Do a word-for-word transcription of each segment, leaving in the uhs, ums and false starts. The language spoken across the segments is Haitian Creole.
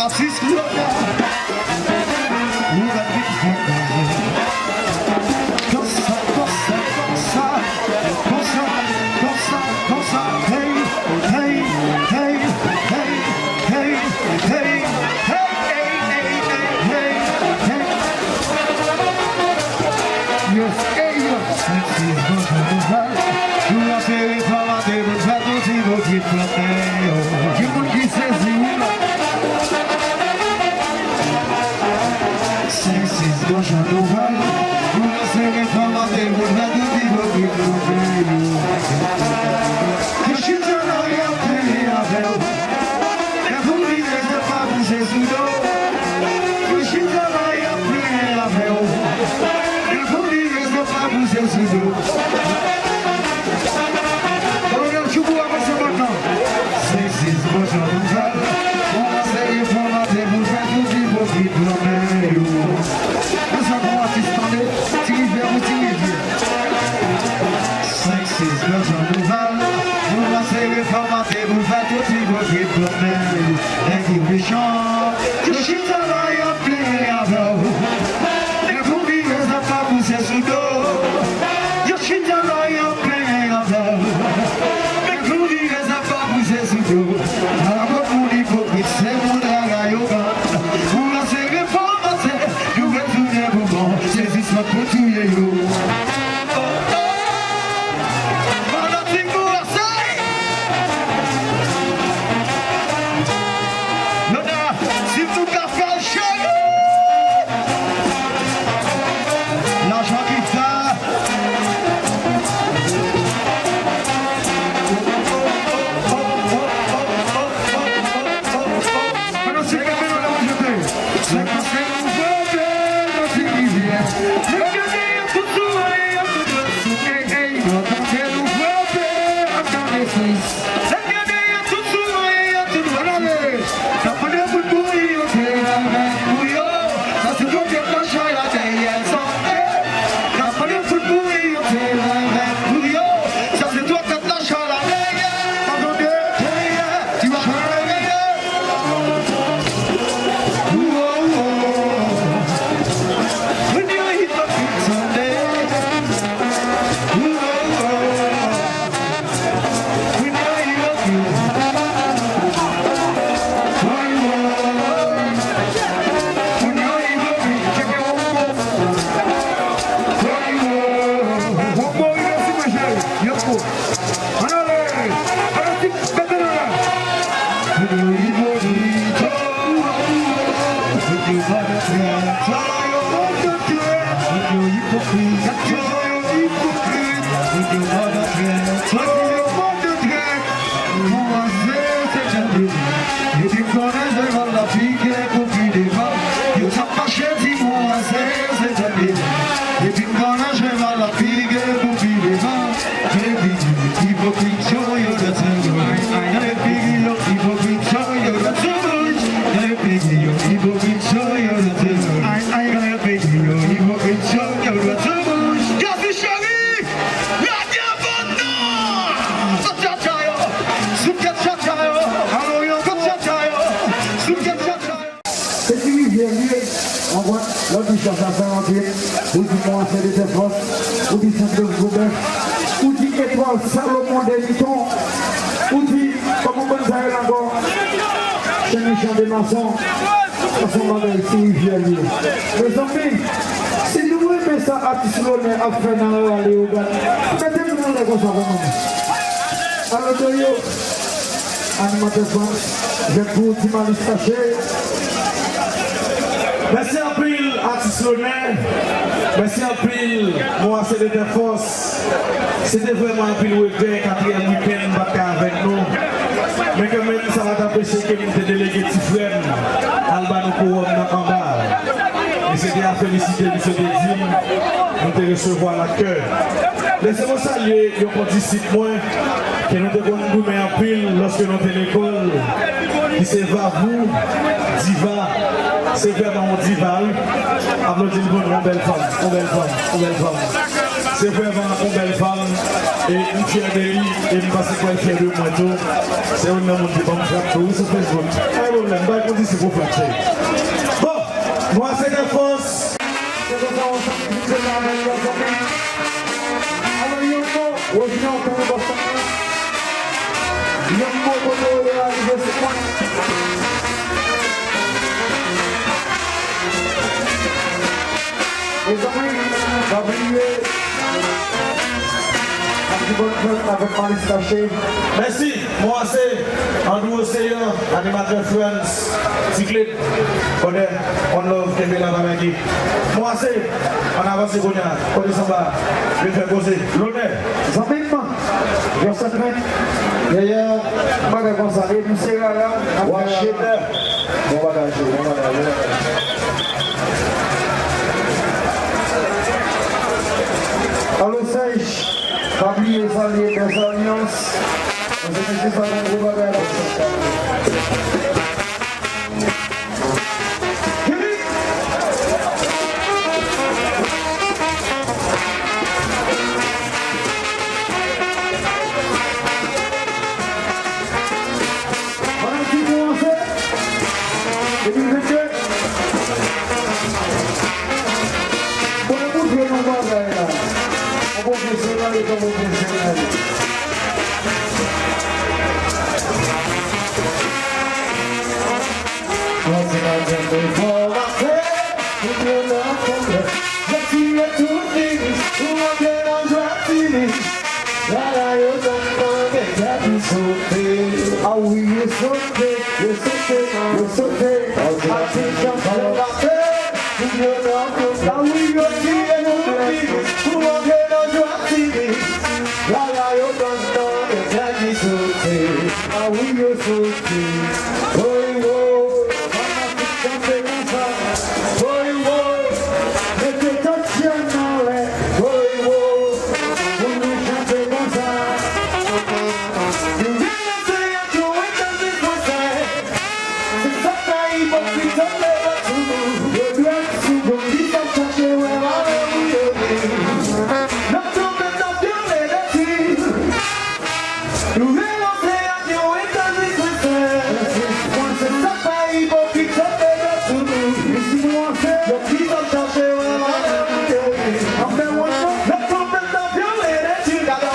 Atis Lona. Ou la vin fè koze. Konsa, konsa, konsa. Konsa, konsa, konsa. Hey, hey, hey, hey, hey, hey. Hey, hey, hey, hey, hey, hey. Yes, hey, yo. Sèk sis, bonjou, nouvèl. Nou ranse refòmatè pou n fè tout ipokrit plante yo. Ki moun ki sezi, wi, la? Sèk sis, bonjou, nouvèl. Nou ranse refòmatè pou n fè tout ipokrit plante yo. Yo chita la, y ap plenyen avè w. Lè pou vire, se pa pouse sou do. Yo chita la, y ap plenyen avè w. Lè pou vire, se pa pouse sou do. Kolonèl Tchoubou avanse pandan. Sèk sis, bonjou, nouvèl. Bon, se refòmatè pou fè tout ipokrit lanmè yo. Konsa pou atis tande, Ti Rivyè pou Ti Rivyè. Sèk sis, bonjou, nouvèl. Nou ranse refòmatè pou fè tout ipokrit lanmè yo. Nèg yo mechan, yo chita la, y ap plenyen avè w. Lè pou vire, sa pa pouse sou do. Yo chita la, y ap plenyen avè w. Lè pou vire, sa pa pouse sou do. Ala bon moun ipokrit, se moun raray yo ban. Nou ranse refòmatè, nou retounen pou bon. Sezisman pou touye yo. Fanatik nou ranse. Lona, si nou ka fè l, cheri. Lajan ki fè. Fanatik, kenbe nou la, mwen jete. Se paske nou frape nan Ti Rivyè. Nèg yo dèyè tout sou mwen, yo tout dwèt sou mwen. Ey, ey, yo tande nou frape ak Kanal Six. Nèg yo dèyè tout sou mwen, yo tout dwèt sou mwen. N ap mande pou n mouri, yo te leve pou yo. Sa se twa tèt nan chay la dèyè sa. N ap mande pou n mouri, yo te leve pou yo. Sa se twa tèt nan chay la dèyè. Tande, dèyè. Ti machin leve. Ann ale! Ann ale, ti pete nan la! Nèg yo ipokrit, yo. Nèg yo madantrèt, sa yo madantrèt. Nèg yo ipokrit, sa yo ipokrit. Nèg yo madantrèt, sa yo madantrèt. Pou wase se tande. Epi m konnen se mal la pike pou pi devan. Yo sa fache di pou wase se tande. Epi m konnen se mal la pike pou pi devan. Epi yo ipokrit yo, yo dwèt sou bouch. Epi yo ipokrit yo, yo dwèt sou bouch. Epi yo ipokrit yo, yo dwèt sou bouch. Epi yo ipokrit yo, yo dwèt sou bouch. Jezi cheri, lage ban nan! Sou tchatcha yo, sou tèt tchatcha yo, sou tchatcha yo, sou tèt tchatcha yo. Se Ti Rivyè li ye, anpwen, lè w di Chacha Sarantyè, ou di Mwansè de Tèfòs, ou di Sent Dòm Gwo Bèf, ou di Etwal Salomon de Niton, ou di, kòman bann sa yo rele ankò? Chen Mechan de Mason, sa se yon bagay Ti Rivyè li ye. Mezanmi, si nou renmen sa atis Lonè ap fè nan Rale Ogad, mete nou anlè konsa pou mwen. Alo, Doyo. Animatè Frans, jèn pou Ti Malis Fache. Mèsi anpil, atis Lonè. Mèsi anpil, Mwansè de Tèfòs. Se te vrèman anpil regrè, katriyèm wikenn pa t ka avèk nou. Men kanmenm, sa pa t anpeche ke m te delege ti frè m al ba nou kowòm nan anba. E se A felisite, misye te di m, nou te resevwa l ak kè. Lese mwen salye yon kondisip mwen, ke nou te konn goumen anpil lòske nou te lekòl, ki se Vavou Diva. Se vrèman yon diva, wi. Aplodi l pou nou, yon bèl fanm, yon bèl fanm, yon bèl fanm. Se vrèman yon bèl fanm, e m fyè de li, e m panse ke l fyè de mwen tou. Se youn nan moun ki ban m frap tou, wi, sou Facebook. Pa gen pwoblèm, bay kondisip ou frap, cheri. Bon, nou ase nan fòs. Se konsa, ansanm, nou se la menm, mezanmi. Alò, yon mo, Rosinyon, pou nou, konsa. Yon mo kote w ye a, rive sou mwen. Mezanmi, pa bliye. Happy Birthday avèk Malis Caché. Mèsi. Mo a se Andrew Océan, animatè Frantz, Ti Kled, brother, one love, kenbe la, pa lage. Mo a se, ann avanse kounye a, kote sanba, vin fè koze, lonè. Zanmi m, Joseph Trent, yè, yè, bagay konsa, e nou se rara, Washington. Bon bagay, bon bagay, bon bagay. Alo, Sèj. Pa bliye salye Bèl Alyans. Mesye, mesye, sa se gwo bagay la. Pandan ti kòmanse, de mil vennde, mwen moutre nou bagay la. Yon pwofesyonèl, yon pwofesyonèl. Mwen se maten de fòmatè, pou pran nan fòm, retire tout minis, pou antre nan jwèt minis. Gala yo tann mande kè pou sote. A wi, yo sote, yo sote, yo sote. Atis yo fè pase, pou yo nan pran. A wi, yo tire nou plis, pou antre nan jwèt minis. Gala yo tann mande kè pou sote. A wi, yo sote. Woy, woy. Chante konsa. Woy, woy. Mete tèt chèn anlè. Woy, woy. Pou nou chante konsa. Nou vin danse ak yon Winters Sweater. Se sa k fè ipokrit yo leve sou nou. Yo dwèt sou nou, ki sa chache wè avè ou yo ye. N ap tonbe, n ap vyole deti. Nou relanse ak yon Winters Sweater. Se sa k fè ipokrit yo leve sou nou. Yo di sa chache wè avè ou yo ye. N ap fè wòch yo. N ap tonbe, n ap vyole deti. Gade.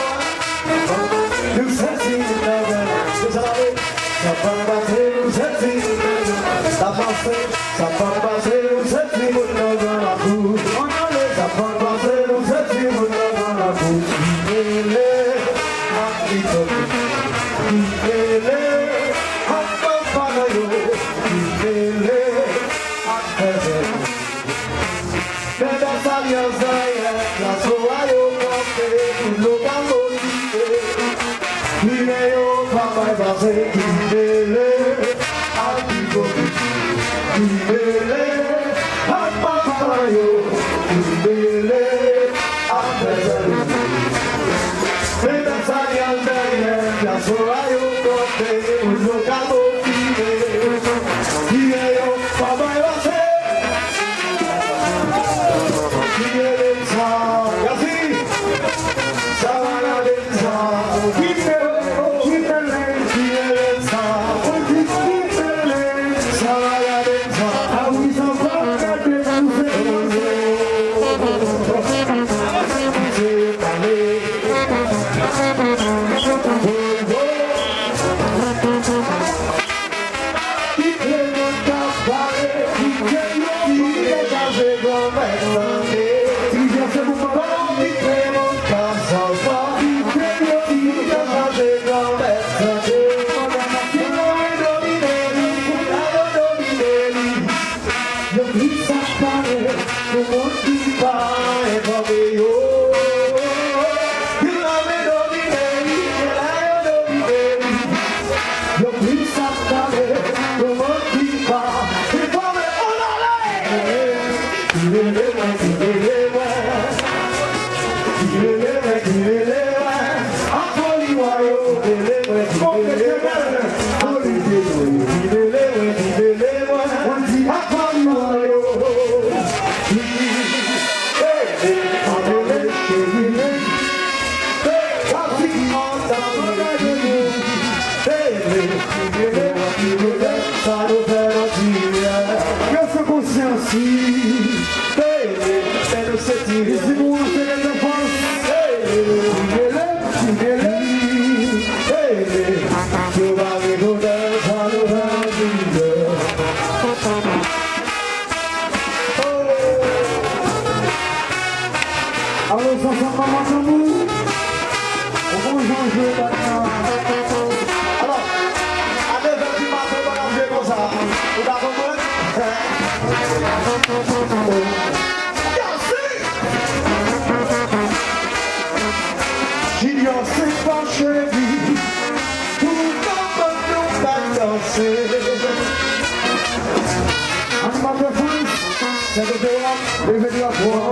Nou sèti nou travay. Se sa la ye. Sa pa pase, nou sèti nou travay. Sa pase. Sa pa pase, nou se timoun nan gran lakou. Ann ale, sa pa pase, nou se timoun nan gran lakou. Ki mele ak ipokrit, ki mele ak papa nan yo, ki mele ak fèzè. Mèt Alyans dèyè, dyaspora yo kanpe, pou nou ka motive. Kite yo pa bay pase, ki mele ak ipokrit, ki mele ak papa yo, ki mele ak fèzè. Mèt Alyans dèyè, dyaspora yo kanpe, pou nou ka motive. Kite yo pa bay pase. Kite moun k ap pale, kite yo pale, chache granmèt tande. Kite moun k ap zaza, kite yo pale, chache granmèt tande. Kite yo domine li, kounya yo domine li. Yo plis ap pale pou moun ki pa enfòme yo. Yo domine li, se la yo domine li. Yo plis ap pale pou moun ki pa enfòme. Ann ale! Rele mwen, ti rele mwen. Ti rele mwen, ti rele mwen. An foli wa yo, rele mwen, ti rele mwen. Foli de mwen, ti rele mwen, ti rele mwen. An foli wa yo. Hey, hey, hey, hey. Hey, hey, hey, hey. Sa nou fè nan ti yè. Yo fè konsyans, wi. Tele, fè nou soti. Isit pou nou se lèzanfans. Tele, tele, tele. Tele, yo pa rekonèt sa nou fè nan ti yè. Oh. Alo, sa, sa, manman, tanbou. Ou konn jan jwe bagay la. Alò, a nèv è di maten, ou pa ka jwe konsa. Ou ka konprann? Junior, se pa cheri. Pou kòman nou pa danse. Animatè Frantz, se kote w ap leve drapo a.